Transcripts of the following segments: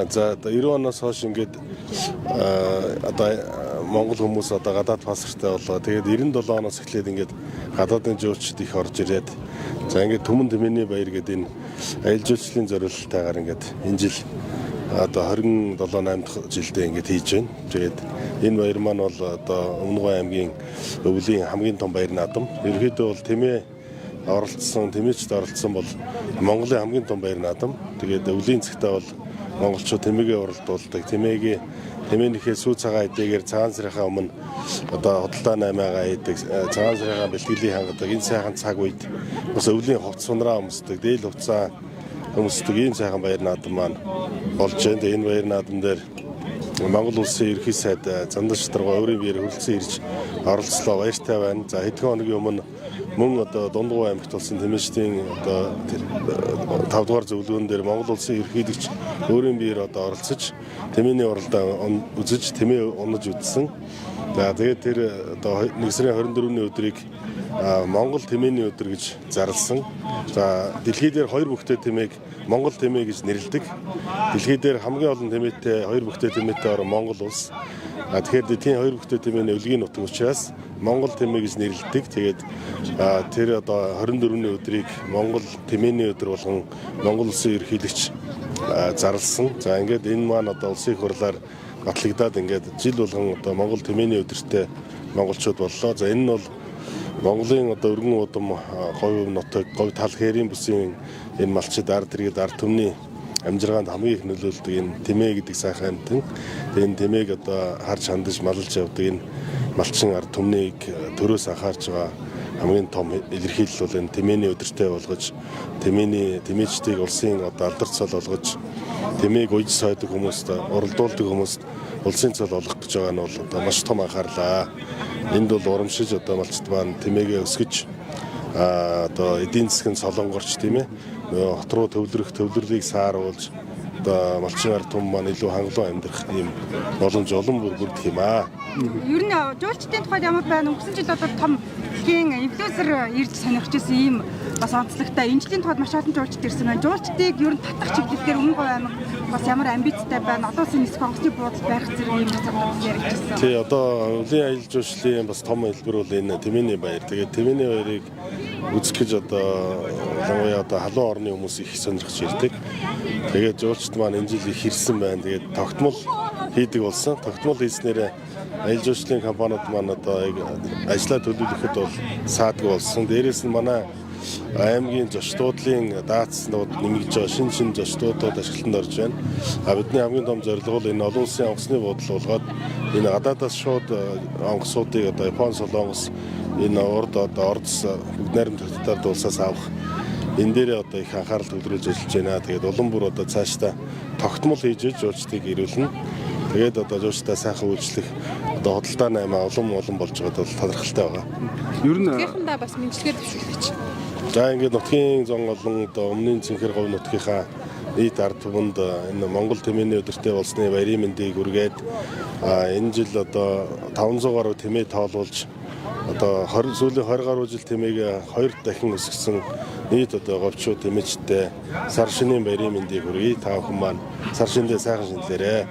За одоо 90 оноос хойш ингээд одоо Монгол хүмүүс одоо гадаад паспорттай боллоо. Тэгээд 97 оноос эхлээд ингээд гадаадын жуулчид их орж ирээд за ингээд Түмэн тэмээний баяр гэдэг энэ аялал жуулчлалын зориулалтайгаар ингээд энэ жил одоо 27 8 дахь жилдээ ингээд хийж байна. Тэгээд энэ баяр маань бол одоо Өмнөговь аймгийн өвлийн хамгийн том баяр наадам. Ерөнхийдөө бол тэмээ оролцсон, тэмээчд оролцсон бол Монголын хамгийн том баяр наадам. Тэгээд өвлийн цагтаа бол монголчууд тэмээгээ уралдуулдаг. Тэмээгээ тэмээнийхээ сүү цагаан эдээгээр цагаан сарынхаа өмнө одоо худалдаа наймаагаа хийдэг, цагаан сарынхаа бэлтгэлийг хангадаг. Энэ сайхан цаг үед бас өвлийн хувцас унраа өмсдөг, дээл хувцас өмсдөг ийм сайхан баяр наадам маань болж байна. Тэгээд энэ баяр наадам дээр Монгол улсын ерөнхий сайд Зандан Шатаргуй өөрийн биеэр хүрэлцэн ирж оролцлоо, баяртай байна. За хэдхэн хоногийн өмнө мөн одоо Дундгуй аймагт болсон Тэмээчдийн одоо 5 дугаар зөвлөгөөн дээр Монгол улсын ерөнхийлөгч өөрийн биеэр одоо оролцож тэмээний уралдаа үзэж тэмээ унаж үзсэн. За тэгээд тэр одоо 1 сарын 24-ний өдрийг Монгол тэмээний өдөр гэж зарласан. За дэлхий дээр хоёр бүхтэй тэмээг Монгол тэмээ гэж нэрлэдэг. Дэлхий дээр хамгийн олон тэмээтэй хоёр бүхтэй тэмээтэй орон Монгол улс. А тэгэхээр дэлхийн хоёр бүхтэй тэмээний өлгийн нутаг учраас Монгол тэмээ гэж нэрлэдэг. Тэгээд тэр одоо 24-ний өдрийг Монгол тэмээний өдөр болгон Монгол улсын ерөнхийлөгч зарласан. За ингээд энэ маань одоо улсын их хурлаар батлагдаад ингээд жил болгон одоо Монгол тэмээний өдөртөө монголчууд боллоо. За энэ нь бол Монголын одоо өргөн удам говь нутаг, говь тал хээрийн бүсийн энэ малчид ард иргэд ард түмний амжиргаанд хамгийн их нөлөөлдөг энэ тэмээ гэдэг сайхан амьтан. Тэгээ энэ тэмээг одоо харж хандаж малалж явдаг энэ малчин ард түмнийг төрөөс анхаарч байгаа хамгийн том илэрхийлэл бол энэ тэмээний өдөртэй болгож тэмээний тэмээчдийг улсын одоо алдар цол болгож тэмээг уйж сойдог хүмүүст уралдуулдаг хүмүүст улсын цол олгох гэж байгаа нь бол одоо маш том анхаарлаа. Энд бол урамшиж одоо малчид маань тэмээгээ өсгөж одоо эдийн засгийн солонгорч тийм ээ хот руу төвлөрөх төвлөрлийг сааруулж одоо малчин ард түмэн маань илүү хангалуун амьдрах ийм боломж олон бүр бүрдэх юм аа. Ер нь жуулчдын тухайд ямар байна? Өнгөрсөн жил одоо том дэлхийн инфлюенсер ирж сонирхож ирсэн ийм бас онцлогтой. Энэ жилийн тухайд маш олон жуулчд ирсэн байна. Жуулчдыг ер нь татах чиглэл дээр Өмнө Говь аймаг бас ямар амбицтай байна? Одоо улсын нисэх онгоцны буудал барих зэрэг ийм асуудал бас яригдчихсан. Тий, одоо өвлийн аялал жуулчлалын бас том хэлбэр бол энэ тэмээний баяр. Тэгээд тэмээний баярыг үзэх гэж одоо ялангуяа одоо халуун орны хүмүүс их сонирхож ирдэг. Тэгээд жуулчд маань энэ жил их ирсэн байна. Тэгээд тогтмол хийдэг болсон. Тогтмол хийснээрээ аялал жуулчлалын компаниуд маань одоо яг ажлаа төлөвлөхөд бол саадгүй болсон. Дээрээс нь манай аймгийн зочдлын даацнууд нэмэгдэж байгаа, шинэ шинэ зочдлууд ашиглалтанд орж байна. А бидний хамгийн том зорилго бол энэ олон улсын онгоцны буудал болгоод энэ гадаадаас шууд онгоцуудыг одоо Япон, Солонгос, энэ урд одоо Ордос бүгд найрамдах татвар улсаас авах энэ дээрээ одоо их анхаарал төвлөрүүлж ажиллаж байна. Тэгээд улам бүр одоо цаашдаа тогтмол хийж иж жуулчдыг ирүүлнэ. Тэгээд одоо жуулчдаа сайхан үйлчлэх одоо худалдаа наймаа улам улам болж байгаад бол талархалтай байгаа. Ер нь Нутгийнхандаа бас мэндчилгээ дэвшүүлээч. За ингээд нутгийн зон олон одоо өмнөний цэнхэр говь нутгийнхаа нийт ард түмэнд энэ Монгол тэмээний өдөртэй болсны баярын мэндийг хүргээд энэ жил одоо 500 гаруй тэмээ тоолуулж одоо 20 сүүлийн 20 гаруй жил тэмээг хоёр дахин өсгсөн нийт одоо говьчууд тэмээчтэй сар шинийн баярын мэндийг хүргэе. Та бүхэн маань сар шиндээ сайхан шинэлээрэй.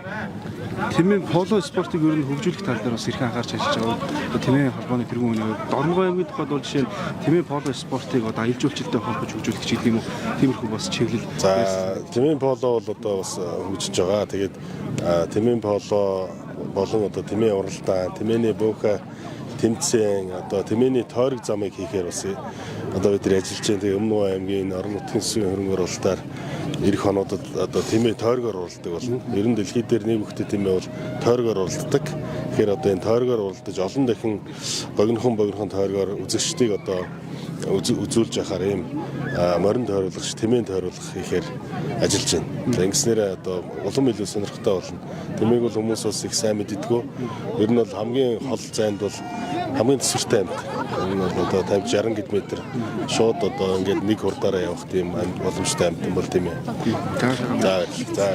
Тэмээ поло спортыг ер нь хөгжүүлэх тал дээр бас эрхэн анхаарч ажиллаж байгаа. Одоо тэмээ холбооны тэргүүн хүний хувьд Дорногов аймгийн тухайд бол жишээ нь тэмээ поло спортыг одоо аялал жуулчлалтай холбож хөгжүүлэх гэж гэдэг юм уу? Тиймэрхүү бас чиглэл. За тэмээн поло бол одоо бас хөгжиж байгаа. Тэгээд тэмээн поло болон одоо тэмээ уралдаан, тэмээний бөөхө тэмцээн, одоо тэмээний тойрог замыг хийхээр бас одоо бид нар ажиллаж байна. Тэгээ Өмнө аймгийн орон нутгийн засгийн хөрөнгө оруулалтаар ирэх хонуудад одоо тэмээ тойргоор уралдаг болно. Ер нь дэлхий дээр нэг бүхтэй тэмээ бол тойргоор уралддаг. Тэгэхээр одоо энэ тойргоор уралдаж олон дахин богинохон богинохон тойргоор үзэгчдийг одоо үзүүлж яхаар ийм морин тойруулах, тэмээн тойруулах хийхээр ажиллаж байна. За ингэснээрээ одоо улам илүү сонирхолтой болно. Тэмээг бол хүмүүс бас их сайн мэддэггүй. Ер нь бол хамгийн хол зайд бол хамгийн төсвөртэй амьт. Энэ бол одоо 50 60 км шууд одоо ингээд нэг хурдаараа явах тийм боломжтой амьт бол тийм ээ. За за.